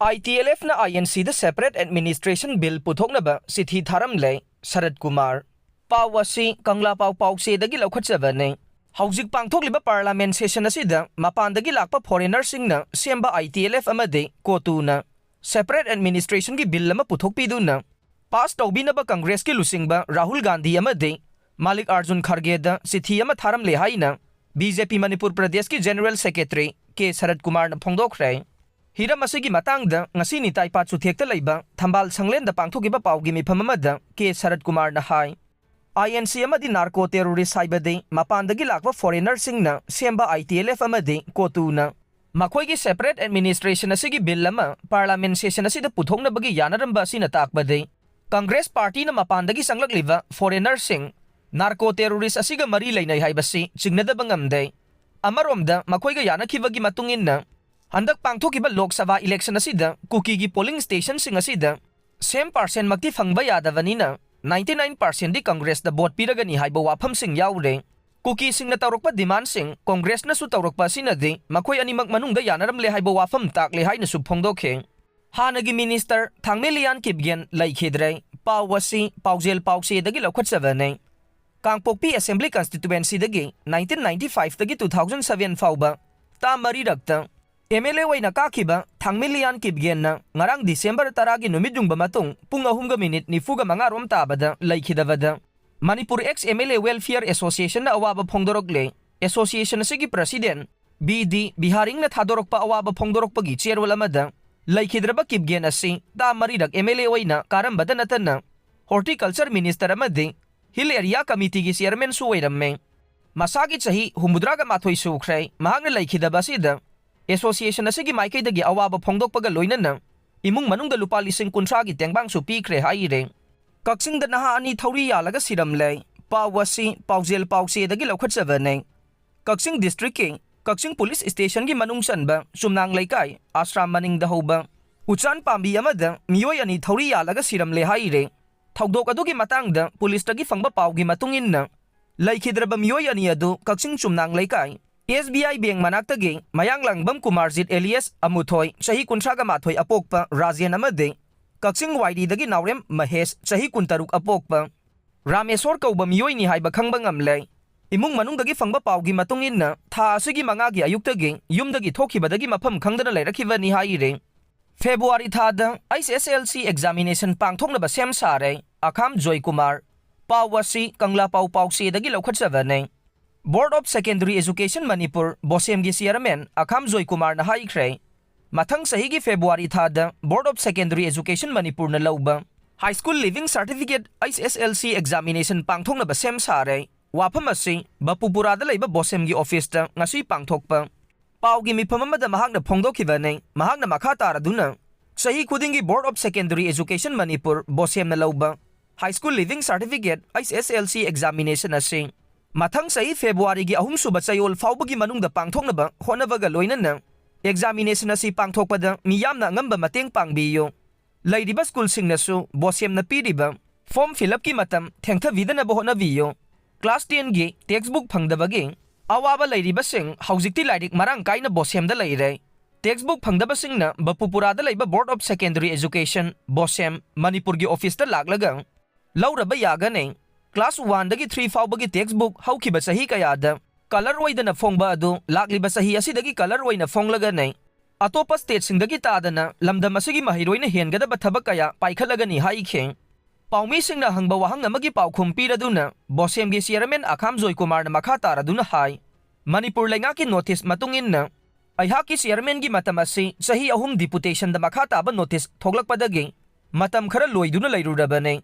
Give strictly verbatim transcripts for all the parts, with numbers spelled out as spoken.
ITLFꯅ INCꯗ separate administration bill ꯄꯨꯊꯣꯛꯅꯕ ꯆꯤꯊꯤ ꯊꯥꯔꯝꯂꯦ꯫ ꯁꯔꯠ ꯀꯨꯃꯥꯔ꯫ ꯄꯥꯎ ꯑꯁꯤ ꯀꯪꯂꯥ ꯄꯥꯎ ꯄꯥꯎꯆꯦꯗꯒꯤ ꯂꯧꯈꯠꯆꯕꯅꯤ꯫ ꯍꯧꯖꯤꯛ ꯄꯥꯡꯊꯣꯛꯂꯤꯕ parliament session ꯑꯁꯤꯗ ꯃꯄꯥꯟꯗꯒꯤ ꯂꯥꯛꯄ foreignerꯁꯤꯡꯅ ꯁꯦꯝꯕ ITLF ꯑꯃꯗꯤ CoTUꯅ separate administrationꯒꯤ bill ꯑꯃ ꯄꯨꯊꯣꯛꯄꯤꯗꯨꯅ pass ꯇꯧꯕꯤꯅꯕ ꯀꯪꯒ꯭ꯔꯦꯁꯀꯤ ꯂꯨꯆꯤꯡꯕ ꯔꯥꯍꯨꯜ ꯒꯥꯟꯙꯤ ꯑꯃꯗꯤ ꯃꯥꯂꯤꯛ ꯑꯥꯔꯖꯨꯟ ꯈꯔꯒꯦꯗ ꯆꯤꯊꯤ ꯑꯃ ꯊꯥꯔꯝꯂꯦ ꯍꯥꯏꯅ BJP ꯃꯅꯤꯄꯨꯔ ꯄ꯭ꯔꯗꯦꯁꯀꯤ general secretary ꯀꯦ ꯁꯔꯠ ꯀꯨꯃꯥꯔꯅ ꯐꯣꯡꯗꯣꯛꯈ꯭ꯔꯦ꯫ ꯍꯤꯔꯝ ꯑꯁꯤꯒꯤ ꯃꯇꯥꯡꯗ ꯉꯁꯤ ꯅꯤꯇꯥꯏ ꯄꯥꯠꯆꯨꯊꯦꯛꯇ ꯂꯩꯕ ꯊꯝꯕꯥꯜ ꯁꯪꯂꯦꯟꯗ ꯄꯥꯡꯊꯣꯛꯈꯤꯕ ꯄꯥꯎꯒꯤ ꯃꯤꯐꯝ ꯑꯃꯗ ꯀꯦ ꯁꯔꯠ ꯀꯨꯃꯥꯔꯅ ꯍꯥꯏ, INC ꯑꯃꯗꯤ narco terrorist ꯍꯥꯏꯕꯗꯤ ꯃꯄꯥꯟꯗꯒꯤ ꯂꯥꯛꯄ foreignerꯁꯤꯡꯅ ꯁꯦꯝꯕ ITLF ꯑꯃꯗꯤ CoTUꯅ ꯃꯈꯣꯏꯒꯤ separate administration ꯑꯁꯤꯒꯤ bill ꯑꯃ parliament session ꯑꯁꯤꯗ ꯄꯨꯊꯣꯛꯅꯕꯒꯤ ꯌꯥꯅꯔꯝꯕ ꯑꯁꯤꯅ ꯇꯥꯛꯄꯗꯤ ꯀꯪꯒ꯭ꯔꯦꯁ ꯄꯥꯔꯇꯤꯅ ꯃꯄꯥꯟꯗꯒꯤ ꯆꯪꯂꯛꯂꯤꯕ foreignerꯁꯤꯡ narco terrorist ꯑꯁꯤꯒ ꯃꯔꯤ ꯂꯩꯅꯩ ꯍꯥꯏꯕꯁꯤ ꯆꯤꯡꯅꯗꯕ ꯉꯝꯗꯦ꯫ ꯑꯃꯔꯣꯝꯗ ꯃꯈꯣꯏꯒ ꯌꯥꯅꯈꯤꯕꯒꯤ ꯃꯇꯨꯡ ꯏꯟꯅ ꯍꯟꯗꯛ ꯄꯥꯡꯊꯣꯛꯈꯤꯕ ꯂꯣꯛ ꯁꯚꯥ election ꯑꯁꯤꯗ ꯀꯨꯀꯤꯒꯤ polling stationꯁꯤꯡ ꯑꯁꯤꯗ same percentꯃꯛꯇꯤ ꯐꯪꯕ ꯌꯥꯗꯕꯅꯤꯅ ninety nine percentꯗꯤ ꯀꯪꯒ꯭ꯔꯦꯁꯇ vote ꯄꯤꯔꯒꯅꯤ ꯍꯥꯏꯕ ꯋꯥꯐꯝꯁꯤꯡ ꯌꯥꯎꯔꯦ꯫ ꯀꯨꯀꯤꯁꯤꯡꯅ ꯇꯧꯔꯛꯄ demandꯁꯤꯡ ꯀꯪꯒ꯭ꯔꯦꯁꯅꯁꯨ ꯇꯧꯔꯛꯄ ꯑꯁꯤꯅꯗꯤ ꯃꯈꯣꯏ ꯑꯅꯤꯃꯛ ꯃꯅꯨꯡꯗ ꯌꯥꯅꯔꯝꯂꯦ ꯍꯥꯏꯕ ꯋꯥꯐꯝ ꯇꯥꯛꯂꯦ ꯍꯥꯏꯅꯁꯨ ꯐꯣꯡꯗꯣꯛꯈꯤ꯫ ꯍꯥꯟꯅꯒꯤ minister ꯊꯥꯡꯃꯩꯂꯤꯌꯥꯟ ꯀꯤꯞꯒꯦꯟ ꯂꯩꯈꯤꯗ꯭ꯔꯦ꯫ ꯄꯥꯎ ꯑꯁꯤ ꯄꯥꯎꯖꯦꯜ ꯄꯥꯎꯆꯦꯗꯒꯤ ꯂꯧꯈꯠꯆꯕꯅꯤ꯫ ꯀꯥꯡꯄꯣꯛꯄꯤ assembly constituencyꯗꯒꯤ nineteen ninety fiveꯇꯒꯤ two thousand seven ꯐꯥꯎꯕ ꯇꯥ ꯃꯔꯤꯔꯛꯇ MLA ꯑꯣꯏꯅ ꯀꯥꯈꯤꯕ ꯊꯥꯡꯃꯩꯂꯤꯌꯥꯟ ꯀꯤꯞꯒꯦꯟꯅ ꯉꯔꯥꯡ December ꯇꯔꯥꯒꯤ ꯅꯨꯃꯤꯠ ꯌꯨꯡꯕ ꯃꯇꯨꯡ ꯄꯨꯡ ꯑꯍꯨꯝꯒ minute ꯅꯤꯐꯨꯒ ꯃꯉꯥ ꯔꯣꯝ ꯇꯥꯕꯗ ꯂꯩꯈꯤꯗꯕꯗ ꯃꯅꯤꯄꯨꯔ Ex MLA Welfare Associationꯅ ꯑꯋꯥꯕ ꯐꯣꯡꯗꯣꯔꯛꯂꯦ꯫ Association ꯑꯁꯤꯒꯤ president ꯕꯤ ꯗꯤ ꯕꯤꯍꯥꯔꯤꯡꯅ ꯊꯥꯗꯣꯔꯛꯄ ꯑꯋꯥꯕ ꯐꯣꯡꯗꯣꯔꯛꯄꯒꯤ ꯆꯦꯔꯣꯜ ꯑꯃꯗ ꯂꯩꯈꯤꯗ꯭ꯔꯕ ꯀꯤꯞꯒꯦꯟ ꯑꯁꯤ ꯇꯥ ꯃꯔꯤꯔꯛ MLA ꯑꯣꯏꯅ ꯀꯥꯔꯝꯕꯗ ꯅꯠꯇꯅ horticulture minister ꯑꯃꯗꯤ Hill Area Committeeꯒꯤ chairmanꯁꯨ ꯑꯣꯏꯔꯝꯃꯦ꯫ ꯃꯁꯥꯒꯤ ꯆꯍꯤ ꯍꯨꯝꯐꯨꯇꯔꯥꯒ ꯃꯥꯊꯣꯏ ꯁꯨꯈ꯭ꯔꯦ꯫ ꯃꯍꯥꯛꯅ ꯂꯩꯈꯤꯗꯕ ꯑꯁꯤꯗ association ꯑꯁꯤꯒꯤ ꯃꯥꯏꯀꯩꯗꯒꯤ ꯑꯋꯥꯕ ꯐꯣꯡꯗꯣꯛꯄꯒ ꯂꯣꯏꯅꯅ ꯏꯃꯨꯡ ꯃꯅꯨꯡꯗ ꯂꯨꯄꯥ ꯂꯤꯁꯤꯡ ꯀꯨꯟꯊ꯭ꯔꯥꯒꯤ ꯇꯦꯡꯕꯥꯡꯁꯨ ꯄꯤꯈ꯭ꯔꯦ ꯍꯥꯏꯔꯦ꯫ ꯀꯛꯆꯤꯡꯗ ꯅꯍꯥ ꯑꯅꯤ ꯊꯧꯔꯤ ꯌꯥꯜꯂꯒ ꯁꯤꯔꯝꯂꯦ꯫ ꯄꯥꯎ ꯑꯁꯤ ꯄꯥꯎꯖꯦꯜ ꯄꯥꯎꯆꯦꯗꯒꯤ ꯂꯧꯈꯠꯆꯕꯅꯦ꯫ ꯀꯛꯆꯤꯡ districtꯀꯤ ꯀꯛꯆꯤꯡ police stationꯒꯤ ꯃꯅꯨꯡ ꯆꯟꯕ ꯆꯨꯝꯅꯥꯡ ꯂꯩꯀꯥꯏ ꯑꯥꯁ꯭ꯔꯥꯝ ꯃꯅꯤꯡꯗ ꯍꯧꯕ ꯎꯆꯥꯟ ꯄꯥꯝꯕꯤ ꯑꯃꯗ ꯃꯤꯑꯣꯏ ꯑꯅꯤ ꯊꯧꯔꯤ ꯌꯥꯜꯂꯒ ꯁꯤꯔꯝꯂꯦ ꯍꯥꯏꯔꯦ꯫ ꯊꯧꯗꯣꯛ ꯑꯗꯨꯒꯤ ꯃꯇꯥꯡꯗ ꯄꯨꯂꯤꯁꯇꯒꯤ ꯐꯪꯕ ꯄꯥꯎꯒꯤ ꯃꯇꯨꯡ ꯏꯟꯅ, ꯂꯩꯈꯤꯗ꯭ꯔꯕ ꯃꯤꯑꯣꯏ ꯑꯅꯤ ꯑꯗꯨ ꯀꯛꯆꯤꯡ ꯆꯨꯝꯅꯥꯡ ꯂꯩꯀꯥꯏ ꯑꯦꯁ ꯕꯤ ꯑꯥꯏ ꯕꯦꯡꯛ ꯃꯅꯥꯛꯇꯒꯤ ꯃꯌꯥꯡꯂꯥꯡꯕꯝ ꯀꯨꯃꯥꯔꯖꯤꯠ ꯑꯦꯂꯤꯌꯥꯁ ꯑꯃꯨꯊꯣꯏ, ꯆꯍꯤ ꯀꯨꯟꯊ꯭ꯔꯥꯒ ꯃꯥꯊꯣꯏ ꯑꯄꯣꯛꯄ ꯔꯥꯖꯦꯟ, ꯑꯃꯗꯤ ꯀꯛꯆꯤꯡ ꯋꯥꯏꯔꯤꯗꯒꯤ ꯅꯥꯎꯔꯦꯝ ꯃꯍꯦꯁ, ꯆꯍꯤ ꯀꯨꯟꯇꯔꯨꯛ ꯑꯄꯣꯛꯄ ꯔꯥꯃꯦꯁꯣꯔ ꯀꯧꯕ ꯃꯤꯑꯣꯏꯅꯤ ꯍꯥꯏꯕ ꯈꯪꯕ ꯉꯝꯂꯦ꯫ ꯏꯃꯨꯡ ꯃꯅꯨꯡꯗꯒꯤ ꯐꯪꯕ ꯄꯥꯎꯒꯤ ꯃꯇꯨꯡ ꯏꯟꯅ, ꯊꯥ ꯑꯁꯤꯒꯤ ꯃꯉꯥꯒꯤ ꯑꯌꯨꯛꯇꯒꯤ ꯌꯨꯝꯗꯒꯤ ꯊꯣꯛꯈꯤꯕꯗꯒꯤ ꯃꯐꯝ ꯈꯪꯗꯅ ꯂꯩꯔꯛꯈꯤꯕꯅꯤ ꯍꯥꯏꯔꯤ꯫ ꯐꯦꯕ꯭ꯔꯨꯋꯥꯔꯤ ꯊꯥꯗ H S L C examination ꯄꯥꯡꯊꯣꯛꯅꯕ ꯁꯦꯝ ꯁꯥꯔꯦ꯫ ꯑꯈꯥꯝ ꯖꯣꯏꯀꯨꯃꯥꯔ꯫ ꯄꯥꯎ ꯑꯁꯤ ꯀꯪꯂꯥ ꯄꯥꯎ ꯄꯥꯎꯆꯦꯗꯒꯤ ꯂꯧꯈꯠꯆꯕꯅꯤ꯫ Board of Secondary Education Manipur, ꯕꯣꯁꯦꯝꯒꯤ ꯆꯤꯌꯔꯃꯦꯟ ꯑꯈꯥꯝ ꯖꯣꯏꯀꯨꯃꯥꯔꯅ ꯍꯥꯏꯈ꯭ꯔꯦ, ꯃꯊꯪ ꯆꯍꯤꯒꯤ ꯐꯦꯕ꯭ꯔꯨꯋꯥꯔꯤ ꯊꯥꯗ Board of Secondary Education ꯃꯅꯤꯄꯨꯔꯅ ꯂꯧꯕ High School Leaving Certificate, H S L C examination ꯄꯥꯡꯊꯣꯛꯅꯕ ꯁꯦꯝ ꯁꯥꯔꯦ꯫ ꯋꯥꯐꯝ ꯑꯁꯤ ꯕꯄꯨꯄꯨꯔꯥꯗ ꯂꯩꯕ ꯕꯣꯁꯦꯝꯒꯤ ꯑꯣꯐꯤꯁꯇ ꯉꯁꯤ ꯄꯥꯡꯊꯣꯛꯄ ꯄꯥꯎꯒꯤ ꯃꯤꯐꯝ ꯑꯃꯗ ꯃꯍꯥꯛꯅ ꯐꯣꯡꯗꯣꯛꯈꯤꯕꯅꯤ꯫ ꯃꯍꯥꯛꯅ ꯃꯈꯥ ꯇꯥꯔꯗꯨꯅ, ꯆꯍꯤ ꯈꯨꯗꯤꯡꯒꯤ Board of Secondary Education Manipur, ꯕꯣꯁꯦꯝꯅ ꯂꯧꯕ High School Leaving Certificate, H S L C examination ꯑꯁꯤ ꯃꯊꯪ ꯆꯍꯤ ꯐꯦꯕ꯭ꯔꯨꯋꯥꯔꯤꯒꯤ ꯑꯍꯨꯝꯁꯨꯕ ꯆꯌꯣꯜ ꯐꯥꯎꯕꯒꯤ ꯃꯅꯨꯡꯗ ꯄꯥꯡꯊꯣꯛꯅꯕ ꯍꯣꯠꯅꯕꯒ ꯂꯣꯏꯅꯅ ꯑꯦꯛꯖꯥꯃꯤꯅꯦꯁꯟ ꯑꯁꯤ ꯄꯥꯡꯊꯣꯛꯄꯗ ꯃꯤꯌꯥꯝꯅ ꯑꯉꯝꯕ ꯃꯇꯦꯡ ꯄꯥꯡꯕꯤꯌꯨ꯫ ꯂꯩꯔꯤꯕ ꯁ꯭ꯀꯨꯜꯁꯤꯡꯅꯁꯨ ꯕꯣꯁꯦꯝꯅ ꯄꯤꯔꯤꯕ ꯐꯣꯔꯝ ꯐꯤꯜ ꯑꯞꯀꯤ ꯃꯇꯝ ꯊꯦꯡꯊꯕꯤꯗꯅꯕ ꯍꯣꯠꯅꯕꯤꯌꯨ꯫ ꯀ꯭ꯂꯥꯁ ꯇꯦꯟꯒꯤ ꯇꯦꯛꯁꯕꯨꯛ ꯐꯪꯗꯕꯒꯤ ꯑꯋꯥꯕ ꯂꯩꯔꯤꯕꯁꯤꯡ ꯍꯧꯖꯤꯛꯇꯤ ꯂꯥꯏꯔꯤꯛ ꯃꯔꯥꯡ ꯀꯥꯏꯅ ꯕꯣꯁꯦꯝꯗ ꯂꯩꯔꯦ꯫ ꯇꯦꯛꯁꯕꯨꯛ ꯐꯪꯗꯕꯁꯤꯡꯅ ꯕꯄꯨꯄꯨꯔꯥꯗ ꯂꯩꯕ Board of Secondary Education, ꯕꯣꯁꯦꯝ, ꯃꯅꯤꯄꯨꯔꯒꯤ ꯑꯣꯐꯤꯁꯇ ꯂꯥꯛꯂꯒ ꯂꯧꯔꯕ ꯌꯥꯒꯅꯤ꯫ ꯀ꯭ꯂꯥꯁ ꯋꯥꯟꯗꯒꯤ ꯊ꯭ꯔꯤ ꯐꯥꯎꯕꯒꯤ ꯇꯦꯛꯁꯕꯨꯛ ꯍꯧꯈꯤꯕ ꯆꯍꯤ ꯀꯌꯥꯗ ꯀꯂꯔ ꯑꯣꯏꯗꯅ ꯐꯣꯡꯕ ꯑꯗꯨ ꯂꯥꯛꯂꯤꯕ ꯆꯍꯤ ꯑꯁꯤꯗꯒꯤ ꯀꯂꯔ ꯑꯣꯏꯅ ꯐꯣꯡꯂꯒꯅꯤ꯫ ꯑꯇꯣꯞꯄ ꯁ꯭ꯇꯦꯠꯁꯤꯡꯗꯒꯤ ꯇꯥꯗꯅ ꯂꯝꯗꯝ ꯑꯁꯤꯒꯤ ꯃꯍꯩꯔꯣꯏꯅ ꯍꯦꯟꯒꯗꯕ ꯊꯕꯛ ꯀꯌꯥ ꯄꯥꯏꯈꯠꯂꯒꯅꯤ ꯍꯥꯏꯈꯤ꯫ ꯄꯥꯎꯃꯤꯁꯤꯡꯅ ꯍꯪꯕ ꯋꯥꯍꯪ ꯑꯃꯒꯤ ꯄꯥꯎꯈꯨꯝ ꯄꯤꯔꯗꯨꯅ ꯕꯣꯁꯦꯝꯒꯤ ꯆꯤꯌꯔꯃꯦꯟ ꯑꯈꯥꯝ ꯖꯣꯏꯀꯨꯃꯥꯔꯅ ꯃꯈꯥ ꯇꯥꯔꯗꯨꯅ ꯍꯥꯏ, ꯃꯅꯤꯄꯨꯔ ꯂꯩꯉꯥꯛꯀꯤ ꯅꯣꯇꯤꯁ ꯃꯇꯨꯡ ꯏꯟꯅ ꯑꯩꯍꯥꯛꯀꯤ ꯆꯤꯌꯔꯃꯦꯟꯒꯤ ꯃꯇꯝ ꯑꯁꯤ ꯆꯍꯤ ꯑꯍꯨꯝ ꯗꯤꯄꯨꯇꯦꯁꯟꯗ ꯃꯈꯥ ꯇꯥꯕ ꯅꯣꯇꯤꯁ ꯊꯣꯛꯂꯛꯄꯗꯒꯤ ꯃꯇꯝ ꯈꯔ ꯂꯣꯏꯗꯨꯅ ꯂꯩꯔꯨꯔꯕꯅꯤ꯫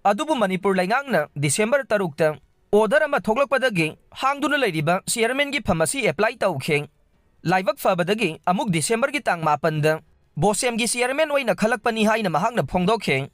ꯑꯗꯨꯕꯨ ꯃꯅꯤꯄꯨꯔ ꯂꯩꯉꯥꯛꯅ ꯗꯤꯁꯦꯝꯕꯔ ꯇꯔꯨꯛꯇ ꯑꯣꯔꯗꯔ ꯑꯃ ꯊꯣꯛꯂꯛꯄꯗꯒꯤ ꯍꯥꯡꯗꯨꯅ ꯂꯩꯔꯤꯕ ꯆꯤꯌꯔꯃꯦꯟꯒꯤ ꯐꯝ ꯑꯁꯤ ꯑꯦꯄ꯭ꯂꯥꯏ ꯇꯧꯈꯤ꯫ ꯂꯥꯏꯕꯛ ꯐꯕꯗꯒꯤ ꯑꯃꯨꯛ ꯗꯤꯁꯦꯝꯕꯔꯒꯤ ꯇꯥꯡ ꯃꯥꯄꯟꯗ ꯕꯣꯁꯦꯝꯒꯤ ꯆꯤꯌꯔꯃꯦꯟ ꯑꯣꯏꯅ ꯈꯜꯂꯛꯄꯅꯤ ꯍꯥꯏꯅ ꯃꯍꯥꯛꯅ ꯐꯣꯡꯗꯣꯛꯈꯤ꯫